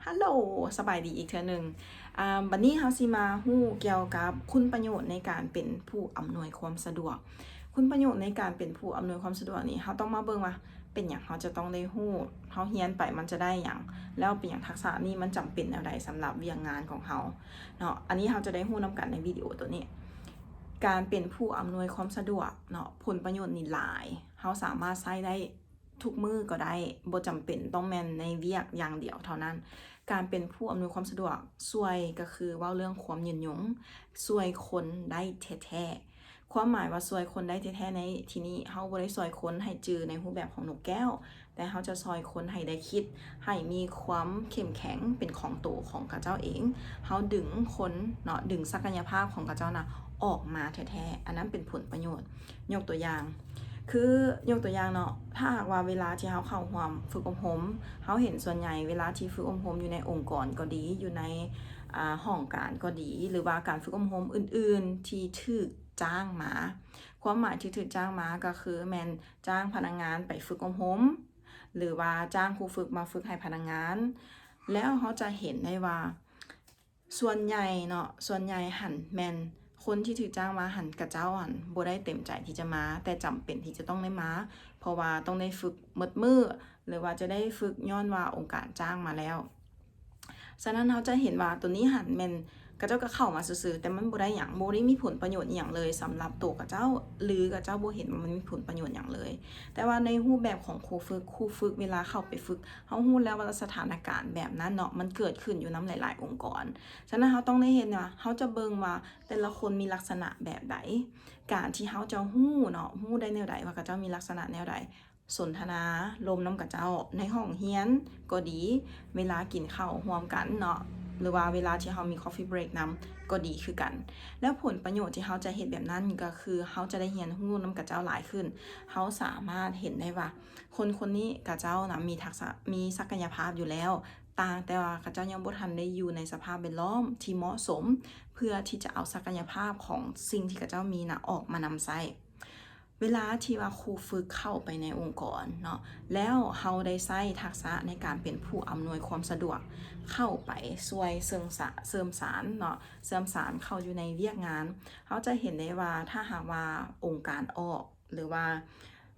ຮັລໂຫຼ ສະບາຍດີອີກເທື່ອໜຶ່ງ. ອາ ບັດນີ້ເຮົາຊິມາຮູ້ກ່ຽວກັບຄຸນປະໂຫຍດໃນການເປັນຜູ້ອຳນວຍຄວາມສະດວກ. ຄຸນປະໂຫຍດໃນການເປັນຜູ້ອຳນວຍຄວາມສະດວກນີ້ ເຮົາຕ້ອງມາເບິ່ງວ່າເປັນຫຍັງເຮົາຈະຕ້ອງໄດ້ຮູ້, ເຮົາຮຽນໄປມັນຈະໄດ້ຫຍັງ, ແລ້ວເປັນຫຍັງທັກສະນີ້ມັນຈຳເປັນແນວໃດສຳລັບວຽກງານຂອງເຮົາເນາະ. ອັນນີ້ເຮົາຈະໄດ້ຮູ້ນຳກັນໃນວິດີໂອໂຕນີ້. ການເປັນຜູ້ອຳນວຍຄວາມສະດວກເນາະ, ຜົນປະໂຫຍດນີ້ຫຼາຍ, ເຮົາສາມາດໃຊ້ໄດ້ ທຸກມື້ກໍໄດ້, ບໍ່ຈຳເປັນຕ້ອງແມ່ນໃນວຽກຢ່າງດຽວເທົ່ານັ້ນ. ການເປັນຜູ້ອຳນວຍຄວາມສະດວກຊ່ວຍກໍຄືເວົ້າເລື່ອງຄວາມຍືນຍົງ, ຊ່ວຍຄົນໄດ້ແທ້ໆ. ຄວາມໝາຍວ່າຊ່ວຍຄົນໄດ້ແທ້ໆໃນທີ່ນີ້, ເຮົາບໍ່ໄດ້ຊ່ວຍຄົນໃຫ້ຈື່ໃນຮູບແບບຂອງນົກແກ້ວ, ແຕ່ເຮົາຈະຊ່ວຍຄົນໃຫ້ໄດ້ຄິດ, ໃຫ້ມີຄວາມເຂັ້ມແຂງເປັນຂອງໂຕຂອງເຂົາເຈົ້າເອງ. ເຮົາດຶງຄົນເນາະ, ດຶງສັກກະຍະພາບຂອງເຂົາເຈົ້ານະອອກມາແທ້ໆ. ອັນນັ້ນເປັນຜົນປະໂຫຍດ. ຍົກຕົວຢ່າງ ຄື ຍົກຕົວຢ່າງເນາະ, ຖ້າຫາກວ່າເວລາທີ່ເຮົາເຂົ້າຮ່ວມຝຶກອົບຮົມ, ເຮົາເຫັນສ່ວນໃຫຍ່ເວລາທີ່ຝຶກອົບຮົມຢູ່ໃນອົງກອນກໍດີ, ຢູ່ໃນ ອາ ຫ້ອງການກໍດີ, ຫຼືວ່າການຝຶກອົບຮົມອື່ນໆທີ່ຖືກຈ້າງມາ, ຄວາມໝາຍທີ່ຖືກຈ້າງມາກໍຄືແມ່ນຈ້າງພະນັກງານໄປຝຶກອົບຮົມ ຫຼືວ່າຈ້າງຄູຝຶກມາຝຶກໃຫ້ພະນັກງານ, ແລ້ວເຮົາຈະເຫັນໄດ້ວ່າ ສ່ວນໃຫຍ່ເນາະ, ສ່ວນໃຫຍ່ຫັ້ນແມ່ນຄົນທີ່ຖືກຈ້າງມາຫັ້ນ ຂະເຈົ້າຫັ້ນບໍ່ໄດ້ເຕັມໃຈທີ່ຈະມາ, ແຕ່ຈຳເປັນທີ່ຈະຕ້ອງໄດ້ມາ, ເພາະວ່າຕ້ອງໄດ້ຝຶກໝົດມື້ ຫຼືວ່າຈະໄດ້ຝຶກຍ້ອນວ່າອົງການຈ້າງມາແລ້ວ. ສະນັ້ນເຮົາຈະເຫັນວ່າໂຕນີ້ຫັ້ນແມ່ນຂະເຈົ້າກໍເຂົ້າມາຊື່ໆ, ແຕ່ມັນບໍ່ໄດ້ຫຍັງ, ບໍ່ໄດ້ມີຜົນປະໂຫຍດອີ່ຫຍັງເລີຍສຳລັບໂຕຂະເຈົ້າ, ຫຼືຂະເຈົ້າບໍ່ເຫັນວ່າມັນມີຜົນປະໂຫຍດຫຍັງເລີຍ. ແຕ່ວ່າໃນຮູບແບບຂອງຄູຝຶກ, ຄູຝຶກເວລາເຂົ້າໄປຝຶກ, ເຮົາຮູ້ແລ້ວວ່າສະຖານະການແບບນັ້ນເນາະ ມັນເກີດຂຶ້ນຢູ່ນຳຫຼາຍໆອົງກອນ. ສະນັ້ນເຮົາຕ້ອງໄດ້ເຮັດຫຍັງ? ເຮົາຈະເບິ່ງວ່າແຕ່ລະຄົນມີລັກສະນະແບບໃດ. ການທີ່ເຮົາຈະຮູ້ເນາະ, ຮູ້ໄດ້ແນວໃດວ່າເຂົາເຈົ້າມີລັກສະນະແນວໃດ? ສົນທະນາລົມນຳເຂົາເຈົ້າໃນຫ້ອງຮຽນກໍດີ, ເວລາກິນເຂົ້າຮ່ວມກັນເນາະ, ຫຼືວ່າເວລາທີ່ເຮົາມີ coffee break ນຳກໍດີຄືກັນ. ແລ້ວຜົນປະໂຫຍດທີ່ເຮົາຈະເຮັດແບບນັ້ນກໍຄືເຮົາຈະໄດ້ຮຽນຮູ້ນຳເຂົາເຈົ້າຫຼາຍຂຶ້ນ. ເຮົາສາມາດເຫັນໄດ້ວ່າ ຄົນຄົນນີ້ຂະເຈົ້ານະມີທັກສະ ມີສັກກະຍະພາບຢູ່ແລ້ວ, ຕ່າງແຕ່ວ່າຂະເຈົ້າຍັງບໍ່ທັນໄດ້ຢູ່ໃນສະພາບແວດລ້ອມທີ່ເໝາະສົມ ເພື່ອທີ່ຈະເອົາສັກກະຍະພາບຂອງສິ່ງທີ່ຂະເຈົ້າມີນະອອກມານຳໃຊ້. ເວລາທີ່ວ່າຄູຝຶກເຂົ້າໄປໃນອົງກອນເນາະ, ແລ້ວເຮົາໄດ້ໃຊ້ທັກສະໃນການເປັນຜູ້ອຳນວຍຄວາມສະດວກເຂົ້າໄປຊ່ວຍເສີມສະ ເສີມສານເນາະ, ເສີມສານເຂົ້າຢູ່ໃນວຽກງານ, ເຮົາຈະເຫັນໄດ້ວ່າຖ້າຫາກວ່າອົງການອອກ ຫຼືວ່າ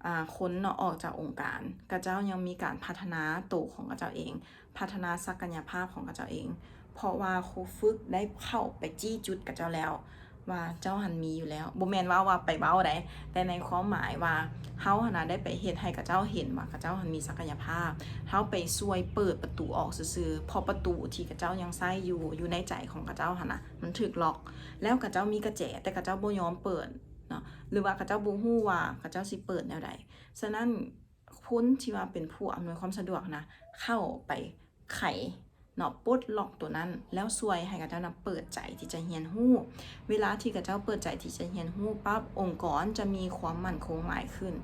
ອາ ຄົນເນາະ ອອກຈາກອົງການ, ຂະເຈົ້າຍັງມີການພັດທະນາໂຕຂອງຂະເຈົ້າເອງ, ພັດທະນາສັກກະຍະພາບຂອງຂະເຈົ້າເອງ, ເພາະວ່າຄູຝຶກໄດ້ເຂົ້າໄປຊີ້ຈຸດຂະເຈົ້າແລ້ວວ່າເຈົ້າຫັ້ນມີຢູ່ແລ້ວ. ບໍ່ແມ່ນວ່າ ວ່າໄປເວົ້າໃດ, ແຕ່ໃນຄວາມໝາຍວ່າເຮົາຫັ້ນນະໄດ້ໄປເຮັດໃຫ້ຂະເຈົ້າເຫັນວ່າຂະເຈົ້າຫັ້ນມີສັກກະຍະພາບ. ເຮົາໄປຊ່ວຍເປີດປະຕູອອກຊື່ໆ, ເພາະປະຕູທີ່ຂະເຈົ້າຍັງໃຊ້ຢູ່ ຢູ່ໃນໃຈຂອງຂະເຈົ້າຫັ້ນນະ ມັນຖືກລັອກ, ແລ້ວຂະເຈົ້າມີກະແຈ ແຕ່ຂະເຈົ້າບໍ່ຍອມເປີດ ເນາະ ຫຼືວ່າເຂົາເຈົ້າບໍ່ຮູ້ວ່າເຂົາເຈົ້າຊິເປີດແນວໃດ. ສະນັ້ນ ຄົນທີ່ວ່າເປັນຜູ້ອຳນວຍຄວາມສະດວກນະ ເຂົ້າໄປໄຂເນາະ ປົດລັອກໂຕນັ້ນ ແລ້ວຊ່ວຍໃຫ້ເຂົາເຈົ້ານະເປີດໃຈທີ່ຈະຮຽນຮູ້. ເວລາທີ່ເຂົາເຈົ້າເປີດໃຈທີ່ຈະຮຽນຮູ້ປັບ ອົງກອນຈະມີຄວາມໝັ້ນຄົງຫຼາຍຂຶ້ນ,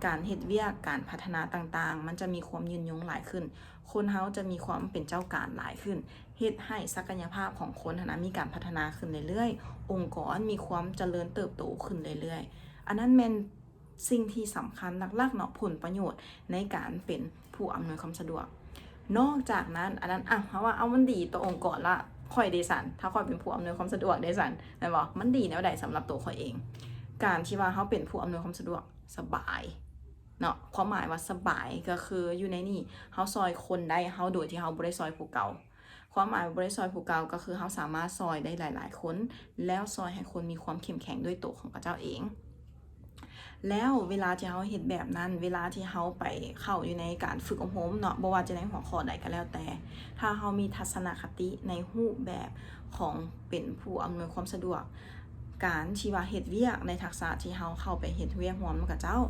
ການເຮັດວຽກ ການພັດທະນາຕ່າງໆ ມັນຈະມີຄວາມຍືນຍົງຫຼາຍຂຶ້ນ, ຄົນເຮົາຈະມີຄວາມເປັນເຈົ້າການຫຼາຍຂຶ້ນ, ເຮັດໃຫ້ສັກກະຍະພາບຂອງຄົນຫັ້ນນະ ມີການພັດທະນາຂຶ້ນເລື້ອຍໆ, ອົງກອນມີຄວາມຈະເລີນເຕີບໂຕຂຶ້ນເລື້ອຍໆ. ອັນນັ້ນແມ່ນສິ່ງທີ່ສຳຄັນຫຼັກໆເນາະ, ຜົນປະໂຫຍດໃນການເປັນຜູ້ອຳນວຍຄວາມສະດວກ. ນອກຈາກນັ້ນ ອັນນັ້ນ ອ່ະ ເຮົາວ່າ ເອົາ ມັນດີຕໍ່ອົງກອນລະ, ຂ້ອຍເດຊັ້ນ ຖ້າຂ້ອຍເປັນຜູ້ອຳນວຍຄວາມສະດວກເດຊັ້ນ ແມ່ນບໍ່? ມັນດີແນວໃດສຳລັບໂຕຂ້ອຍເອງ? ການທີ່ວ່າເຮົາເປັນຜູ້ອຳນວຍຄວາມສະດວກ ສະບາຍເນາະ, ຄວາມໝາຍວ່າສະບາຍກໍຄືຢູ່ໃນນີ້ ເຮົາຊ່ອຍຄົນໄດ້ ເຮົາ ໂດຍທີ່ເຮົາບໍ່ໄດ້ຊ່ອຍຜູ້ເກົ່າ. ຄວາມໝາຍວ່າບໍ່ໄດ້ຊ່ອຍຜູ້ເກົ່າ ກໍຄືເຮົາສາມາດຊ່ອຍໄດ້ຫຼາຍໆຄົນ ແລ້ວຊ່ອຍໃຫ້ຄົນມີຄວາມເຂັ້ມແຂງດ້ວຍໂຕຂອງເຂົາເຈົ້າເອງ. ແລ້ວເວລາທີ່ເຮົາເຮັດແບບນັ້ນ, ເວລາທີ່ເຮົາໄປເຂົ້າຢູ່ໃນການຝຶກອົບຮົມເນາະ, ບໍ່ວ່າຈະໃນຫົວຂໍ້ໃດກໍແລ້ວແຕ່, ຖ້າເຮົາມີທັດສະນະຄະຕິໃນຮູບແບບຂອງເປັນຜູ້ອຳນວຍຄວາມສະດວກ, ການທີ່ວ່າເຮັດວຽກໃນທັກສະທີ່ເຮົາເຂົ້າໄປເຮັດວຽກຮ່ວມນຳເຂົາເຈົ້າ,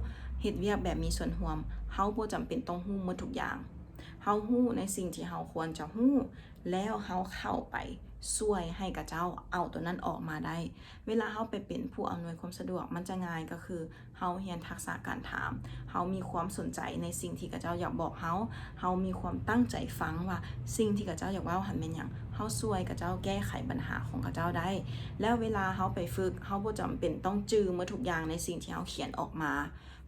ເຮັດວຽກແບບມີສ່ວນຮ່ວມ, ເຮົາບໍ່ຈຳເປັນຕ້ອງຮູ້ໝົດທຸກຢ່າງ. ເຮົາຮູ້ໃນສິ່ງທີ່ເຮົາຄວນຈະຮູ້ ແລ້ວເຮົາເຂົ້າໄປຊ່ວຍໃຫ້ເຂົາເຈົ້າເອົາໂຕນັ້ນອອກມາໄດ້. ເວລາເຮົາໄປເປັນຜູ້ອຳນວຍຄວາມສະດວກ ມັນຈະງ່າຍ ກໍຄືເຮົາຮຽນທັກສະການຖາມ, ເຮົາມີຄວາມສົນໃຈໃນສິ່ງທີ່ເຂົາເຈົ້າຢາກບອກເຮົາ, ເຮົາມີຄວາມຕັ້ງໃຈຟັງວ່າສິ່ງທີ່ເຂົາເຈົ້າຢາກເວົ້າຫັ້ນແມ່ນຫຍັງ, ເຮົາຊ່ວຍເຂົາເຈົ້າແກ້ໄຂບັນຫາຂອງເຂົາເຈົ້າໄດ້. ແລ້ວເວລາເຮົາໄປຝຶກ, ເຮົາບໍ່ຈຳເປັນຕ້ອງຈື່ໝົດທຸກຢ່າງໃນສິ່ງທີ່ເຮົາຂຽນອອກມາ.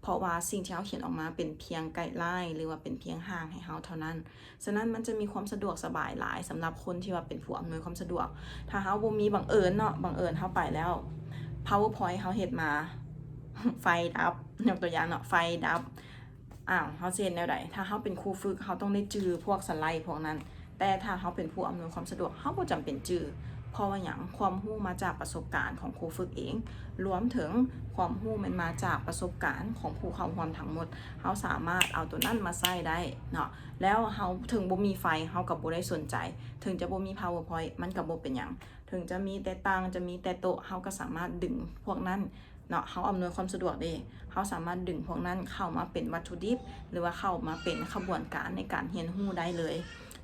ເພາະວ່າສິ່ງທີ່ເຮົາຂຽນອອກມາເປັນພຽງໄກດລາຍ ຫຼືວ່າເປັນພຽງຮ່າງໃຫ້ເຮົາເທົ່ານັ້ນ. ສະນັ້ນມັນຈະມີຄວາມສະດວກສະບາຍຫຼາຍສຳລັບຄົນທີ່ວ່າເປັນຜູ້ອຳນວຍຄວາມສະດວກ. ຖ້າເຮົາບໍ່ມີ ບັງເອີນເນາະ ບັງເອີນເຮົາໄປແລ້ວ PowerPoint ເຮົາເຮັດມາ ໄຟດັບ ຍົກຕົວຢ່າງເນາະ ໄຟດັບ ອ້າວ ເຮົາຊິເຮັດແນວໃດ? ຖ້າເຮົາເປັນຄູຝຶກ ເຮົາຕ້ອງໄດ້ຈື່ພວກສະໄລພວກນັ້ນ. ແຕ່ຖ້າເຮົາເປັນຜູ້ອຳນວຍຄວາມສະດວກ ເຮົາບໍ່ຈຳເປັນຈື່. ເພາະວ່າຫຍັງ? ຄວາມຮູ້ມາຈາກປະສົບການຂອງຄູຝຶກເອງ, ລວມເຖິງຄວາມຮູ້ແມ່ນມາຈາກປະສົບການຂອງຜູ້ເຂົ້າຮ່ວມທັງໝົດ. ເຮົາສາມາດເອົາໂຕນັ້ນມາໃຊ້ໄດ້ເນາະ. ແລ້ວເຮົາເຖິງບໍ່ມີໄຟ ເຮົາກໍບໍ່ໄດ້ສົນໃຈ. ເຖິງຈະບໍ່ມີ PowerPoint ມັນກໍບໍ່ເປັນຫຍັງ. ເຖິງຈະມີແຕ່ຕັ່ງ ຈະມີແຕ່ໂຕະ ເຮົາກໍສາມາດດຶງພວກນັ້ນ ເນາະ ເຮົາອຳນວຍຄວາມສະດວກເດ້ ເຮົາສາມາດດຶງພວກນັ້ນເຂົ້າມາເປັນວັດຖຸດິບ ຫຼືວ່າເຂົ້າມາເປັນຂະບວນການໃນການຮຽນຮູ້ໄດ້ເລີຍ.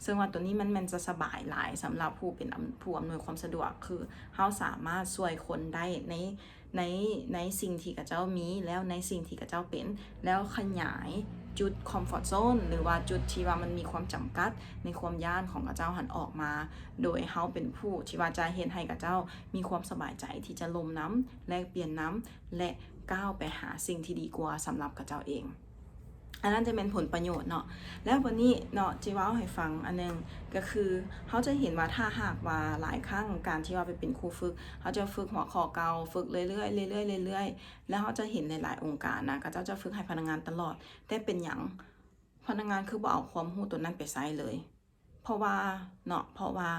ເຊິ່ງວ່າໂຕນີ້ມັນແມ່ນຈະສະບາຍຫຼາຍສຳລັບຜູ້ເປັນອຳ ຜູ້ອຳນວຍຄວາມສະດວກ ຄືເຮົາສາມາດຊ່ວຍຄົນໄດ້ໃນ ໃນ ໃນສິ່ງທີ່ເຂົາເຈົ້າມີ ແລ້ວໃນສິ່ງທີ່ເຂົາເຈົ້າເປັນ ແລ້ວຂະຫຍາຍຈຸດ comfort zone ຫຼືວ່າຈຸດທີ່ວ່າມັນມີຄວາມຈຳກັດໃນຄວາມຢ້ານຂອງເຂົາເຈົ້າຫັ້ນອອກມາ ໂດຍເຮົາເປັນຜູ້ທີ່ວ່າຈະເຮັດໃຫ້ເຂົາເຈົ້າມີຄວາມສະບາຍໃຈທີ່ຈະລົມນຳ ແລກປ່ຽນນຳ ແລະ ກ້າວໄປຫາສິ່ງທີ່ດີກວ່າສຳລັບເຂົາເຈົ້າເອງ. ອັນນັ້ນຈະແມ່ນຜົນປະໂຫຍດເນາະ. ແລ້ວບັດນີ້ເນາະ ຊິເວົ້າໃຫ້ຟັງອັນໜຶ່ງ ກໍຄືເຮົາຈະເຫັນວ່າ ຖ້າຫາກວ່າຫຼາຍຄັ້ງການທີ່ວ່າໄປເປັນຄູຝຶກ ເຮົາຈະຝຶກຫົວຂໍ້ເກົ່າ ຝຶກເລື້ອຍໆ ເລື້ອຍໆ ເລື້ອຍໆ ແລ້ວເຮົາຈະເຫັນຫຼາຍໆອົງການນະ ເຂົາເຈົ້າຈະຝຶກໃຫ້ພະນັກງານຕະຫຼອດ ແຕ່ເປັນຫຍັງພະນັກງານຄືບໍ່ເອົາຄວາມຮູ້ໂຕນັ້ນໄປໃຊ້ເລີຍ? ເພາະວ່າເນາະ ເພາະວ່າ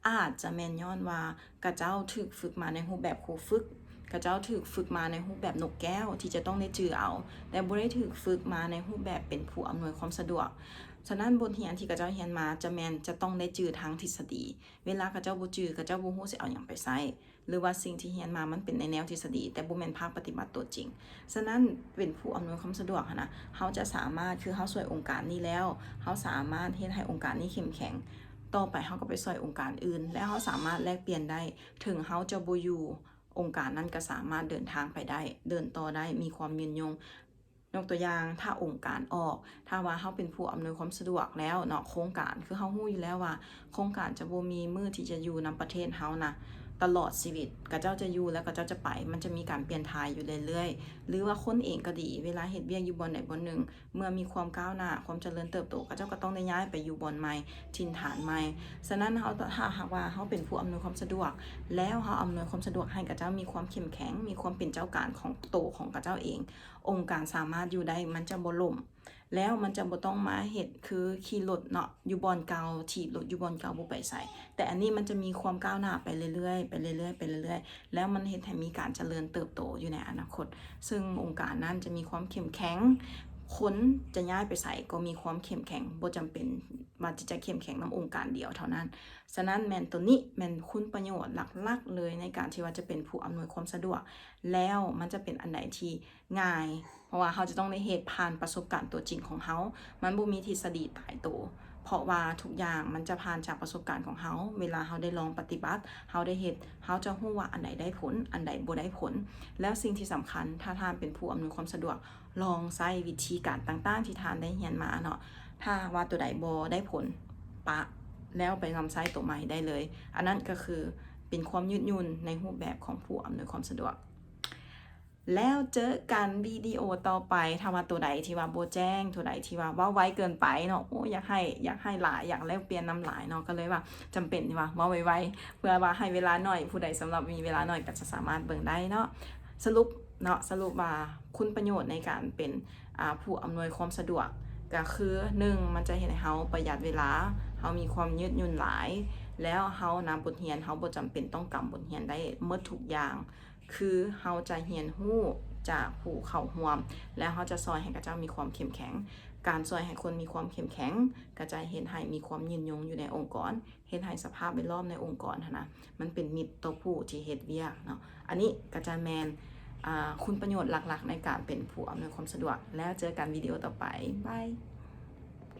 ອາດຈະແມ່ນຍ້ອນວ່າເຂົາເຈົ້າຖືກຝຶກມາໃນຮູບແບບຄູຝຶກ, ເຂົາເຈົ້າຖືກຝຶກມາໃນຮູບແບບນົກແກ້ວທີ່ຈະຕ້ອງໄດ້ຈື່ເອົາ ແຕ່ບໍ່ໄດ້ຖືກຝຶກມາໃນຮູບແບບເປັນຜູ້ອຳນວຍຄວາມສະດວກ. ສະນັ້ນບົດຮຽນທີ່ເຂົາເຈົ້າຮຽນມາຈະແມ່ນຈະຕ້ອງໄດ້ຈື່ທາງທິດສະດີ. ເວລາເຂົາເຈົ້າບໍ່ຈື່ ເຂົາເຈົ້າບໍ່ຮູ້ຊິເອົາຫຍັງໄປໃຊ້. ຫຼືວ່າສິ່ງທີ່ຮຽນມາມັນເປັນໃນແນວທິດສະດີ ແຕ່ບໍ່ແມ່ນພາກປະຕິບັດຕົວຈິງ. ສະນັ້ນເປັນຜູ້ອຳນວຍຄວາມສະດວກຫັ້ນນະ ເຮົາຈະສາມາດ ຄືເຮົາຊ່ວຍອົງການນີ້ແລ້ວ ເຮົາສາມາດເຮັດໃຫ້ອົງການນີ້ເຂັ້ມແຂງ, ຕໍ່ໄປເຮົາກໍໄປຊ່ວຍອົງການອື່ນ ແລ້ວເຮົາສາມາດແລກປ່ຽນໄດ້. ເຖິງເຮົາຈະບໍ່ຢູ່ ອົງການນັ້ນກໍສາມາດເດີນທາງໄປໄດ້, ເດີນຕໍ່ໄດ້, ມີຄວາມຍືນຍົງ. ຍົກຕົວຢ່າງ ຖ້າອົງການອອກ ຖ້າວ່າເຮົາເປັນຜູ້ອຳນວຍຄວາມສະດວກແລ້ວເນາະ ໂຄງການ ຄືເຮົາຮູ້ຢູ່ແລ້ວວ່າໂຄງການຈະບໍ່ມີມື້ທີ່ຈະຢູ່ນຳປະເທດເຮົານະຕະຫຼອດຊີວິດ, ເຂົາເຈົ້າຈະຢູ່ແລ້ວເຂົາເຈົ້າຈະໄປ, ມັນຈະມີການປ່ຽນຖ່າຍຢູ່ເລື້ອຍໆ. ຫຼືວ່າຄົນເອງກໍດີ ເວລາເຮັດວຽກຢູ່ບ່ອນໃດບ່ອນໜຶ່ງ ເມື່ອມີຄວາມກ້າວໜ້າ ຄວາມຈະເລີນເຕີບໂຕ ເຂົາເຈົ້າກໍຕ້ອງໄດ້ຍ້າຍໄປຢູ່ບ່ອນໃໝ່ ຖິ່ນຖານໃໝ່. ສະນັ້ນເຮົາ ຖ້າຫາກວ່າເຮົາເປັນຜູ້ອຳນວຍຄວາມສະດວກ ແລ້ວເຮົາອຳນວຍຄວາມສະດວກໃຫ້ເຂົາເຈົ້າມີຄວາມເຂັ້ມແຂງ ມີຄວາມເປັນເຈົ້າການຂອງໂຕຂອງເຂົາເຈົ້າເອງ ອົງການສາມາດຢູ່ໄດ້ ມັນຈະບໍ່ລົ້ມ ແລ້ວມັນຈະບໍ່ຕ້ອງມາເຮັດຄືຂີ່ລົດເນາະ ຢູ່ບ່ອນເກົ່າ ຖີບລົດຢູ່ບ່ອນເກົ່າ ບໍ່ໄປໃສ. ແຕ່ອັນນີ້ມັນຈະມີຄວາມກ້າວໜ້າໄປເລື້ອຍໆ ໄປເລື້ອຍໆ ໄປເລື້ອຍໆ ແລ້ວມັນເຮັດໃຫ້ມີການຈະເລີນເຕີບໂຕຢູ່ໃນອະນາຄົດ ເຊິ່ງອົງການນັ້ນຈະມີຄວາມເຂັ້ມແຂງ, ຄົນຈະຍ້າຍໄປໃສກໍມີຄວາມເຂັ້ມແຂງ, ບໍ່ຈຳເປັນວ່າຈະເຂັ້ມແຂງນຳອົງການດຽວເທົ່ານັ້ນ. ສະນັ້ນແມ່ນໂຕນີ້ແມ່ນຄຸນປະໂຫຍດຫຼັກໆເລີຍ ໃນການທີ່ວ່າຈະເປັນຜູ້ອຳນວຍຄວາມສະດວກ, ແລ້ວມັນຈະເປັນອັນໃດທີ່ ງ່າຍ ເພາະວ່າເຮົາຈະຕ້ອງໄດ້ເຮັດຜ່ານປະສົບການຕົວຈິງຂອງເຮົາ, ມັນບໍ່ມີທິດສະດີຕາຍໂຕ ເພາະວ່າທຸກຢ່າງມັນຈະຜ່ານຈາກປະສົບການຂອງເຮົາ. ເວລາເຮົາໄດ້ລອງປະຕິບັດ ເຮົາໄດ້ເຮັດ ເຮົາຈະຮູ້ວ່າອັນໃດໄດ້ຜົນ ອັນໃດບໍ່ໄດ້ຜົນ. ແລ້ວສິ່ງທີ່ສຳຄັນ ຖ້າທ່ານເປັນຜູ້ອຳນວຍຄວາມສະດວກ ລອງໃຊ້ວິທີການຕ່າງໆທີ່ທ່ານໄດ້ຮຽນມາເນາະ, ຖ້າຫາກວ່າໂຕໃດບໍ່ໄດ້ຜົນ ປະ ແລ້ວໄປນຳໃຊ້ໂຕໃໝ່ໄດ້ເລີຍ. ອັນນັ້ນກໍຄືເປັນຄວາມຍືດຫຍຸ່ນໃນຮູບແບບຂອງຜູ້ອຳນວຍຄວາມສະດວກ. ແລ້ວເຈີກັນວິດີໂອຕໍ່ໄປ. ຖ້າວ່າໂຕໃດທີ່ວ່າບໍ່ແຈ້ງ ໂຕໃດທີ່ວ່າເວົ້າໄວເກີນໄປເນາະ, ໂອ້ ຢາກໃຫ້ ຢາກໃຫ້ຫຼາຍ ຢາກແລກປ່ຽນນຳຫຼາຍເນາະ, ກໍເລີຍວ່າຈຳເປັນທີ່ວ່າເວົ້າໄວໆ ເພື່ອວ່າໃຫ້ເວລາໜ້ອຍ, ຜູ້ໃດສຳລັບມີເວລາໜ້ອຍກໍຈະສາມາດເບິ່ງໄດ້ເນາະ. ສະຫຼຸບເນາະ, ສະຫຼຸບວ່າຄຸນປະໂຫຍດໃນການເປັນ ອ່າ ຜູ້ອຳນວຍຄວາມສະດວກ ກໍຄື ໜຶ່ງ ມັນຈະເຮັດໃຫ້ເຮົາປະຢັດເວລາ, ເຮົາມີຄວາມຍືດຫຍຸ່ນຫຼາຍ, ແລ້ວເຮົານຳບົດຮຽນ ເຮົາບໍ່ຈຳເປັນຕ້ອງກຳບົດຮຽນໄດ້ໝົດທຸກຢ່າງ. ຄືເຮົາຈະຮຽນຮູ້ຈາກຜູ້ເຂົ້າຮ່ວມ ແລ້ວເຮົາຈະຊ່ອຍໃຫ້ເຂົາເຈົ້າມີຄວາມເຂັ້ມແຂງ. ການຊ່ອຍໃຫ້ຄົນມີຄວາມເຂັ້ມແຂງ ກໍຈະເຮັດໃຫ້ມີຄວາມຍືນຍົງຢູ່ໃນອົງກອນ, ເຮັດໃຫ້ສະພາບແວດລ້ອມໃນອົງກອນຫັ້ນນະ ມັນເປັນມິດຕໍ່ຜູ້ທີ່ເຮັດວຽກເນາະ. ອັນນີ້ກໍຈະແມ່ນ ອ່າ ຄຸນປະໂຫຍດຫຼັກໆໃນການເປັນຜູ້ອຳນວຍຄວາມສະດວກ. ແລ້ວເຈີກັນວິດີໂອຕໍ່ໄປ. ບາຍ.